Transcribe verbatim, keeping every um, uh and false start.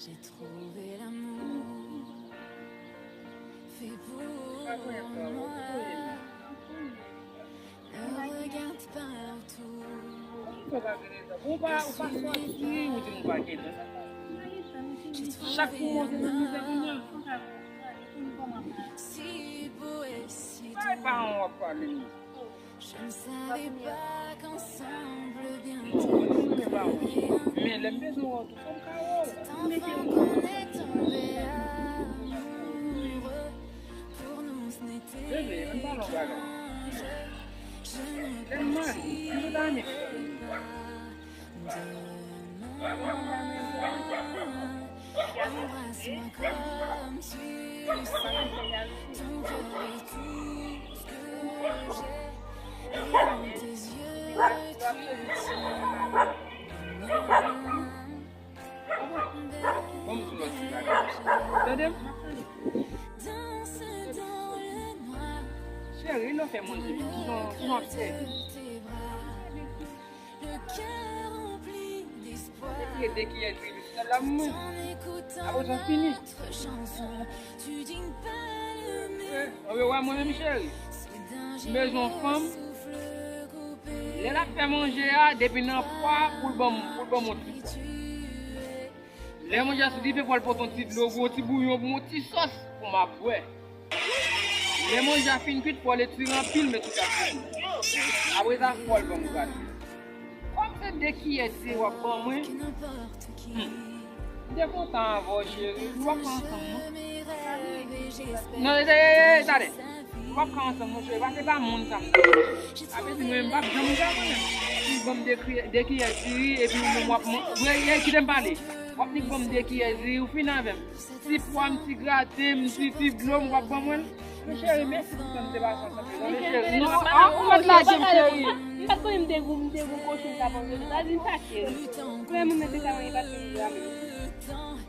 J'ai trouvé l'amour fait pour moi. Ne regarde pas autour. Ou pa, ou pa sòti, ou di m pa gen tan. Chak kou w montre m mizè pou mwen. Si beau et si doux. Ay, pa an w ap pale m. Je ne savais pas qu'ensemble bientôt. Men lè m bezwen wè w tou, fò m ka wè w. Cet enfant qu'on est tombé amoureux, pour nous ce n'était qu'un ange. Je ne peux dire pas. Donne-moi, embrasse-moi comme tu sais. Ton cœur est tout ce que j'ai. Et dans tes yeux, tu tiens. Bon, m sou lòt ti bagay. Tande m? Danse dans le noir. Cheri, lè w fè manje, ki jan, ki jan w ap sèvi? Mete de kiyè diri sou tab la pou mwen. Apre sa, fini. Anben, wè mwen menm, cheri. M bezwen yon fanm. Lè l ap fè manje a, depi nan pwa, pou l ban m, pou l ban m yon ti pwa. Lè manje a sou dife, fò l pote yon ti dlo, yon ti bouyon, yon ti sòs pou m ap bwè. Lè manje a fin kwit, fò l etire anpil, men tout ap fini. Apre sa, fò l ban m gade. Kòm se de kiyè diri w ap ban mwen, hmm, m te kontan avè w, cheri. Nou p ap ka ansanm, non. Non, e, e, e, e, tande. Nou p ap ka ansanm, non, cheri. Pase pa moun sa m ye. Sa vle di mwen, m p ap janm gade w. Ou ban m de kiyè, de kiyè diri, epi ou menm w ap man-, e, e, kite m pale. W ap nik ban m de kiyè diri, ou fin avè m. Ti pwa m, ti graten m, ti, ti dlo m, w ap ban mwen l? Men cheri, mèsi pou tan m te pase ansanm. Men cheri, non, a, ou mèt laje m, cheri. M pa t konnen m te gou, m te gou kochon sa panse. Sa di m sa, cheri. Premye moun nan te sa mwen, li pa t konnen m te sa mwen.